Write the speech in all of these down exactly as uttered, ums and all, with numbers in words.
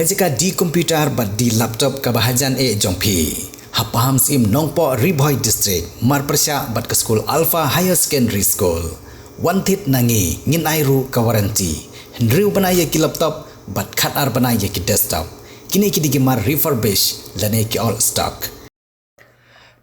Ka jaka de computer bad de laptop kaba hajan eh jong phi. Ha Pahamsyiem Nongpoh, Ri Bhoi District, marpyrshah bad ka skul Alpha Higher Secondary School, wan thied na ngi, ngin ai ruh ka warranty. Hynriew bnai ïa ki laptop bad khatar bnai ïa ki desktop. Kine ki dei ki mar refurbish lane ki old stock.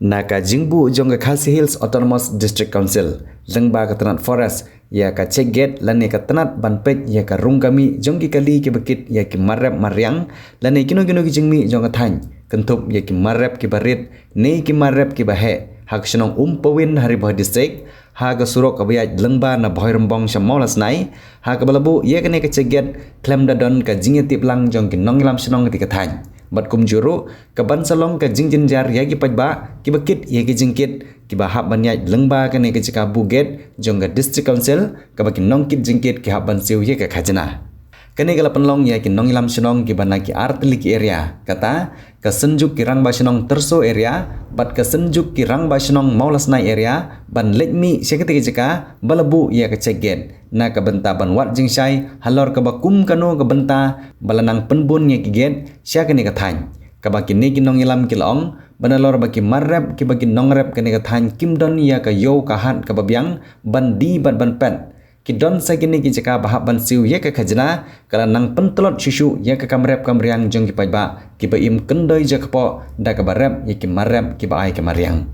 Na ka jingbuh jong ka Khasi Hills Autonomous District Council lyngba ka tnat Forest ïa ka check gate lane ka tnat ban peit ïa ka rung ka mih jong ki kali kiba kit ïa ki mar rep mar riang lane kino kino ki jingmih jong ka thaiñ, kynthup ïa ki mar rep kiba rit ne ki mar rep kiba heh, ha ka shnong Umpawin ha Ri Bhoi District, ha ka surok kaba ïaid lyngba na Bhoirymbong sha Mawlasnai, ha kaba la buh ïa kane ka check gate khlem da don ka jingïatiplang jong ki nongïalam shnong katei ka thaiñ. Bad kumjuh ruh ka ban sa long ka jingjynjar ïa ki paidbah kiba kit ïa ki jingkit kiba hap ban ïaid lyngba kane ka jaka buh gate jong ka District Council, kaba ki nongkit jingkit ki hap ban siew ïa ka khajna. Kane ka la pynlong ïa ki nongïalam shnong kiba na ki artylli ki area, kata ka Synjuk ki Rangbah Shnong Tyrso area bad ka Synjuk ki Rangbah Shnong Mawlasnai area, ban leit mih sha katei ka jaka ba la buh ïa ka check gate na ka bynta ban wad jingshai halor kaba kum kano ka bynta ba la nang pynbun ïa ki gate sha kane ka thaiñ. Kaba kine ki nongïalam ki la ong ba nalor ba ki mar rep kiba ki nongrep kane ka thaiñ kim don ïa ka ïew ka hat kaba biang ban die bad ban pet, ki don sa kine ki jaka ba hap ban siew ïa ka khajna, ka la nang pyntlot shuh shuh ïa ka kam rep kam riang jong ki paidbah kiba im kyndoi jakpoh da kaba rep ïa ki mar rep kiba ai ka mar riang.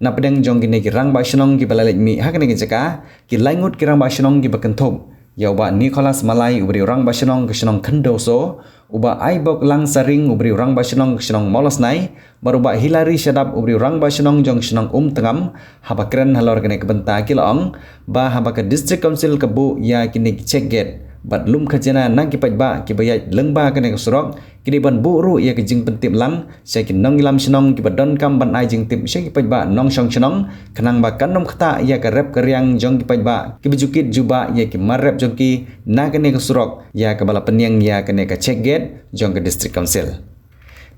Na pdeng jong kine ki rangbah shnong kiba la leit mih ha kane ka jaka, ki lai ngut ki rangbah shnong kiba kynthup ïa u Bah Nicholas Malai, uba dei u rangbah shnong ka shnong Khyndew So, u Bah Aiboklang Saring, uba dei u rangbah shnong ka shnong Mawlasnai, bad u Bah Hilary Shadap, uba dei u rangbah shnong jong ka shnong Umtngam, haba kren halor kane ka bynta ki la ong ba haba ka District Council ka buh ïa kine ki check gate bad lum khajna na ki paidbah kiba ïaid lyngba kane ka surok, ki dei ban buh ruh ïa ka jingpyntip lang sha ki nongïalam shnong kiba donkam ban ai jingtip sha ki paidbah nongshong shnong, khnang ba kan ym ktah ïa ka rep ka riang jong ki paidbah kiba ju kit jubab ïa ki mar rep jong ki na kane ka surok, ïa kaba la pynïeng ïa kane ka check gate jong ka District Council.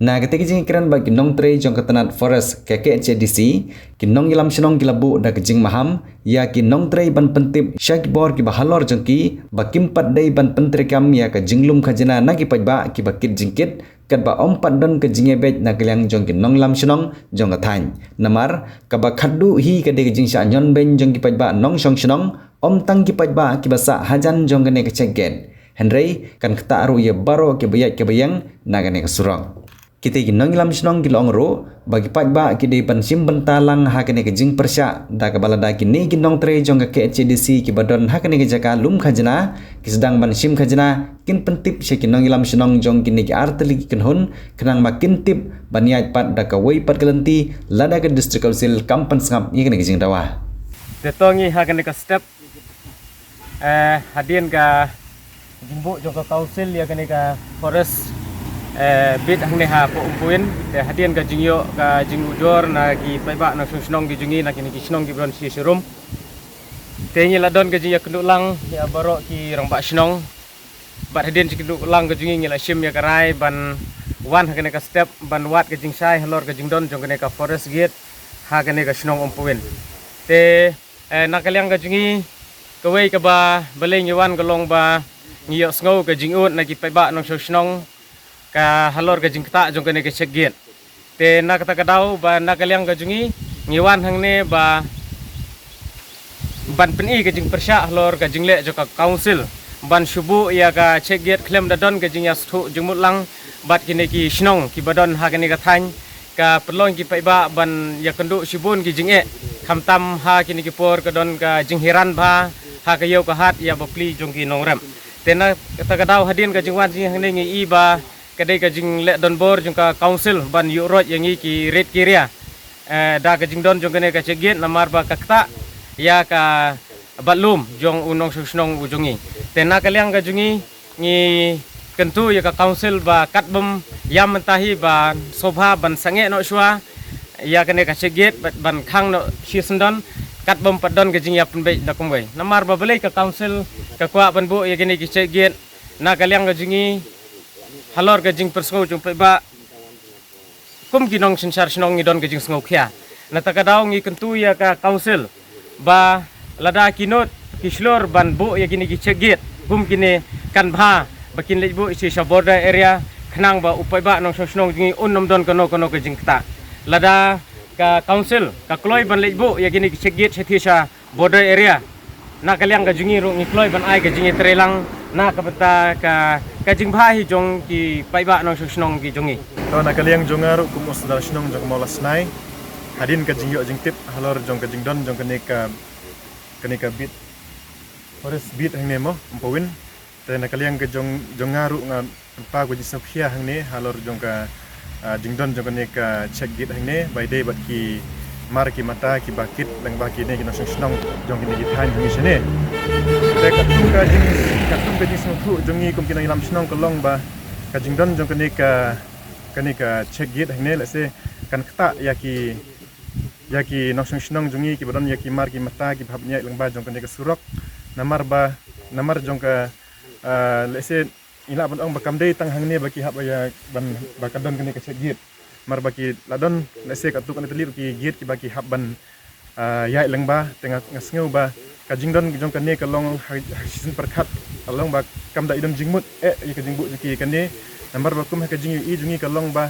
Na katei ka jingkren bad ki nongtrei jong ka tnat Forest ka K H A D C, ki nongïalam shnong ki la buh da ka jingmaham ïa ki nongtrei ban pyntip sha ki bor kiba halor jong ki ba kim pat dei ban pyntreikam ïa ka jinglum khajna na ki paidbah kiba kit jingkit, katba ym pat don ka jingïabeit na ka liang jong ki nongïalam shnong jong ka thaiñ. Namar kaba khatduh hi ka dei ka jingshah ñion beiñ jong ki paidbah nongshong shnong, ym tang ki paidbah kiba sah hajan jong kane ka check gate, hynrei kan ktah ruh ïa baroh kiba ïaid kiba ïeng na kane ka surok. Kitei ki nongïalam shnong ki la ong ruh ba ki paidbah ki dei ban shim bynta lang ha kane ka jingpyrshah, da kaba lada kine ki nongtrei jong ka K H A D C kiba don ha kane ka jaka lum khajna ki sdang ban shim khajna, kin pyntip sha ki nongïalam shnong jong kine ki artylli ki kynhun, khnang ba kin tip ban ïaid pat da kawei pat ka lynti lada ka District Council kam pynsngap ïa kane ka jingdawa. Te to ngi ha kane ka step, eh, hadien ka jingbuh jong ka council ïa kane ka forest, eh, bit hangne hapoh Umpuin, te hadien ka jingïoh ka jingujor na ki paidbah nongshong shnong ki jong ngi na kine ki shnong kiba don shi shirum, te ngi la don ka jingïakynduh lang ïa baroh ki rangbah shnong. Bad hadien jingkynduh lang ka jong ngi, ngi la shim ïa ka rai ban wan ha kane ka step ban wad ka jingshai halor ka jingdon jong kane ka forest gate ha kane ka shnong Umpuin. Te, eh, na ka liang ka jong ngi, kawei kaba balei ngi wan ka long ba ngi ïohsngew ka jingud na ki paidbah nongshong shnong ka halor ka jingktah jong kane ka check gate. Te na kata ka daw ba na ka liang ka jong ngi, ngi wan hangne ba ban pyni ka jingpyrshah halor ka jingleh jong ka council ban shu buh ïa ka check gate khlem da don ka jingïasngewthuh jingmut lang bad kine ki shnong kiba don ha kane ka thaiñ, ka pynlong ki paidbah ban ïakynduh shibun ki jingeh, khamtam ha kine ki por ka don ka jinghiran bha ha ka ïew ka hat ïa bapli jong ki nongrep. Te na kata ka daw hadien ka jingwan jong ngi hangne ngi i ba ka dei ka jingleh donbor jong ka council ban ïuh roit ïa ngi ki rit ki ria, eh, da ka jingdon jong kane ka check gate namar ba ka ktah ïa ka batlum jong u nongshong shnong u jong ngi. Te na ka liang ka jong ngi, ngi kyntu ïa ka council ba katba ym ïam mynta hi ban sngewbha ban sangeh noh shuwa ïa kane ka check gate, ban khang noh shisyndon katba ym pat don ka jingïapynbeit da kumwei. Namar ba balei ka council ka kwah ban buh ïa kane ka check gate na ka liang ka jong ngi, halor ka jingpynsngew jong paidbah, kum ki nongsynshar shnong ngi don ka jingsngewkhia. Na kata ka daw ngi kyntu ïa ka council ba lada ki nud ki shlur ban buh ïa kine ki check gate kum kine, kan bha ba kin leit buh shi sha border area, khnang ba u paidbah nongshong shnong jong ngi un ym don kano kano ka jingktah. Lada ka council ka kloi ban leit buh ïa kine ki check gate shathie sha border area, na ka liang ka jong ngi ruh ngi kloi ban ai ka jingïatreilang na ka bynta ka, ka jingbha hi jong ki paidbah nongshong shnong ki jong ngi. To, na ka liang jong nga ruh kum u sordar shnong jong ka Mawlasnai, hadien ka jingïoh jingtip halor jong ka jingdon jong kane ka, kane ka beat, forest beat hangne mo, Umpowin. Te na ka liang ka jong, jong nga ruh nga pynpaw ka jingsngewkhia hangne halor jong ka, ah, jingdon jong kane ka check gate hangne, ba ïadei bad ki mar ki mata kiba kit lyngba kine ki nongshong shnong jong kine ki thaiñ hangne shane. Te katkum ka jing, katkum ka jingsngewthuh jong ngi kum ki nongïalam shnong ka long ba ka jingdon jong kane ka, kane ka check gate hangne, lehse kan ktah ïa ki, ïa ki nongshong shnong jong ngi kiba don ïa ki mar ki mata kiba hap ïaid lyngba jong kane ka surok. Namar ba, namar jong ka, ah, lehse ngi lah ban ong ba kam dei tang hangne ba ki hap ïa ban, ba ka don kane ka check gate. Namar ba ki la don, lehse katto katne tylli ki gate kiba ki hap ban, ah, ïaid lyngba, te nga, nga sngew ba ka jingdon jong kane ka long ha, ha shisien pyrkhat ka long ba kam da i don jingmut eh ïa ka jingbuh jong ki kane. Namar ba kum ha ka jingïohi jong ngi ka long ba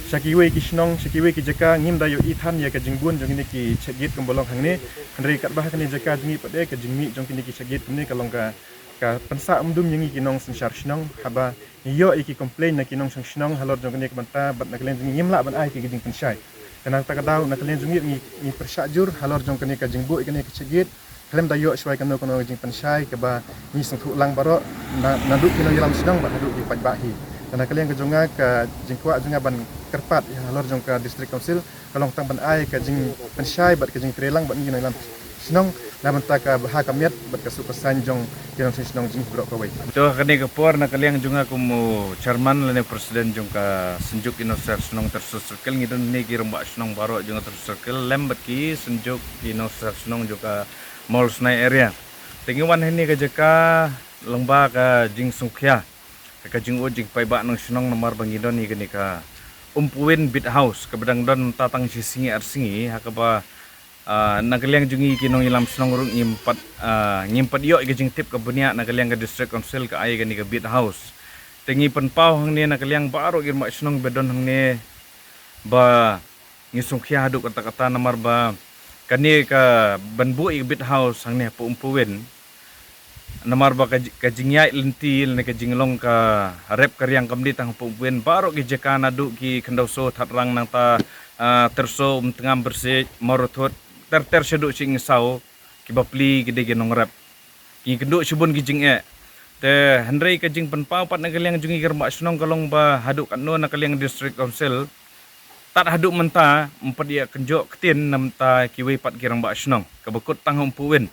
sha kiwei ki shnong, sha kiwei ki jaka ngim da ïohi than ïa ka jingbun jong kine ki check gate kumba long hangne. Hynrei katba ha kane jaka jong ngi pat de ka jingmih jong kine ki check gate kumne ka long ka, ka pynsah umdum ïa ngi ki nongsynshar shnong haba ngi ïoh ïa ki complain na ki nongshong shnong halor jong kane ka bynta, bad na ka liang jong ngi ngim lah ban ai ki, ki jingpynshai. Te na kata ka daw na ka liang jong ngi, ngi, ngi pyrshah jur halor jong kane ka jingbuh ïa kane ka check gate, khlem da ïoh shuwa kano kano ka jingpynshai kaba ngi sngewthuh lang baroh, na, naduh ki nongïalam shnong bad haduh ki paidbah hi. Te na ka liang ka jong nga, ka jingkwah jong nga ban kyrpad ïa halor jong ka District Council, ka long tang ban ai ka jingpynshai bad ka jingtreilang bad ngi nongïalam shnong na bynta ka bha ka miat bad ka suk ka saiñ jong ki nongshong shnong jong ngi baroh kawei. To, ha kane ka por na ka liang jong nga kum u chairman lane president jong ka Synjuk ki Nongsynshar Shnong Tyrso Circle, ngi don hangne ki rangbah shnong baroh jong ka Tyrso Circle lem bad ki Synjuk ki Nongsynshar Shnong jong ka Mawlasnai area. Te ngi wan hangne ka jaka lyngba ka jingsngewkhia, ka jingud jingpaidbah nongshong shnong namar ba ngi don ïa kane ka Umpowin Beat House kaba dang don mynta tang shi sngi ar sngi, ha kaba, ah, na ka liang jong ngi ki nongïalam shnong ruh ngim pat, ah, ngim pat ïoh ïa ka jingtip ka bniah na ka liang ka District Council ka ai ïa kane ka Beat House. Te ngi pynpaw hangne na ka liang baroh ki rangbah shnong ba don hangne ba ngi sngewkhia haduh katta katta namar ba kane ka ban buh ïa ka Beat House hangne hapoh Umpowin. Namar ba ka ji-, ka jingïaid lynti lane ka jinglong ka rep ka riang kam dei tang hapoh Umpowin, baroh ki jaka naduh ki Khyndaoso, Thadrang, nangta, ah, Tyrso, Umtngam, Byrsiej, Mawrathut, ter ter shaduh Shingesaw, ki bapli ki dei ki nongrep. Ki kynduh shibun ki jingeh. Te hynrei ka jingpynpaw pat na ka liang jong ngi ki rangbah shnong ka long ba haduh katno na ka liang District Council, tad haduh mynta ym pat ïa kynjoh ktien na bynta kiwei pat ki rangbah shnong, kaba kut tang ha Umpowin.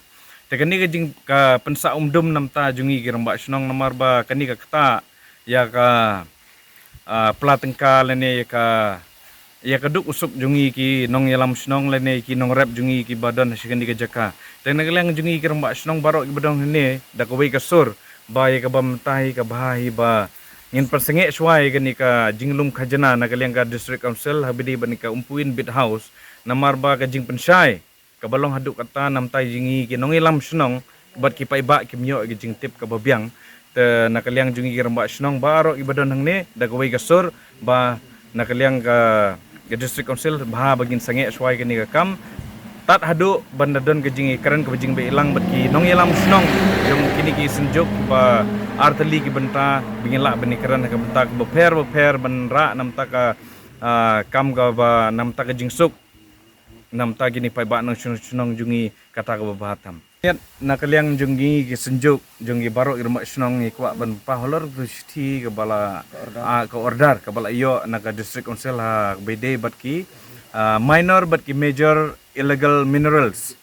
Te kane ka jing, ka pynsah umdum na bynta jong ngi ki rangbah shnong namar ba kane ka ktah ïa ka, ah, pla tyngka lane ïa ka, ïa ka duk u suk jong ngi ki nongïalam shnong lane ki nongrep jong ngi kiba don ha shi kane ka jaka. Te na ka liang jong ngi ki rangbah shnong baroh kiba don hangne, da kawei ka sur ba ïa kaba mynta hi ka bha hi ba ngin pynsangeh shuwa ïa kane ka jinglum khajna na ka liang ka District Council ha ba dei bad kane ka Umpowin Beat House, namar ba ka jingpynshai kaba long haduh katta na bynta jong ngi ki nongïalam shnong bad ki paidbah kim ïoh ïa ka jingtip kaba biang. Te na ka liang jong ngi ki rangbah shnong baroh kiba don hangne, da kawei ka sur ba na ka liang ka, ka District Council bha ba ngin sangeh shuwa ïa kane ka kam, tad haduh ban da don ka jingïakren kaba jingbaïlang bad ki nongïalam shnong jong kine ki Synjuk ba artylli ki bynta, ba ngin lah ban ïakren ha ka bynta kaba pher bapher ban rah na bynta ka, ah, kam kaba na bynta ka jingsuk na bynta kine paidbah nongshong shnong jong ngi kata kaba bha tam. Ngi na ka liang jong ngi ki Synjuk jong ngi baroh ki rangbah shnong ngi kwah ban pynpaw halor ka shithi kaba la, ah, ka order kaba la ïoh na ka District Council ha kaba ïadei bad ki, ah, minor bad ki major illegal minerals.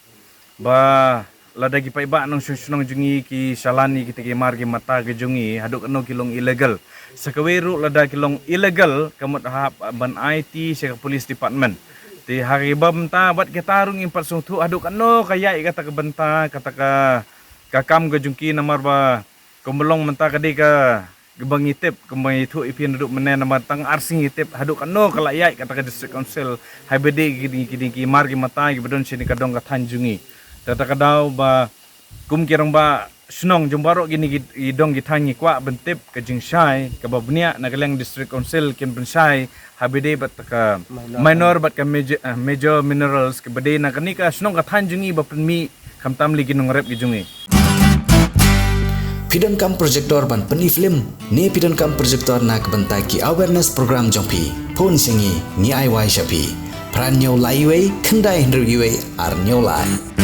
Ba lada ki paidbah nongshong shnong jong ngi ki shalan ïa kita ki mar ki mata ki jong ngi, haduh katno ki long illegal. Sa kawei ruh lada ki long illegal, ka mut hap ban aiti sha ka police department. Te ha kaba mynta bad kita ruh ngim pat sngewthuh haduh katno ka ïaid kata ka bynta, kata ka, ka kam ka jong ki namar ba kumba long mynta ka dei ka, kaba ngi tip, kumba ngi ïathuh ïa phi naduh mynne namar tang ar sngi ngi tip haduh katno ka la ïaid kata ka District Council ha ba dei ki, ki, ki, ki mar ki mata kiba don shane ka dong ka thaiñ jong ngi. Te kata ka daw ba kum ki rangbah shnong jong baroh kine ki, ki dong ki thaiñ ngi kwah ban tip ka jingshai kaba bniah na ka liang District Council kin pynshai ha ba ïadei bad ka minor bad ka major, eh, major minerals kaba dei na kane ka shnong ka thaiñ jong ngi ba pynmih khamtam lei ki nongrep ki jong ngi. Phi donkam projector ban pyni film ne phi donkam projector na ka bynta ki awareness program jong phi? Phone sha ngi, ngi ai wai sha phi. Phra hynñiew lai wei, khyndai hynriew wei, ar hynñiew lai.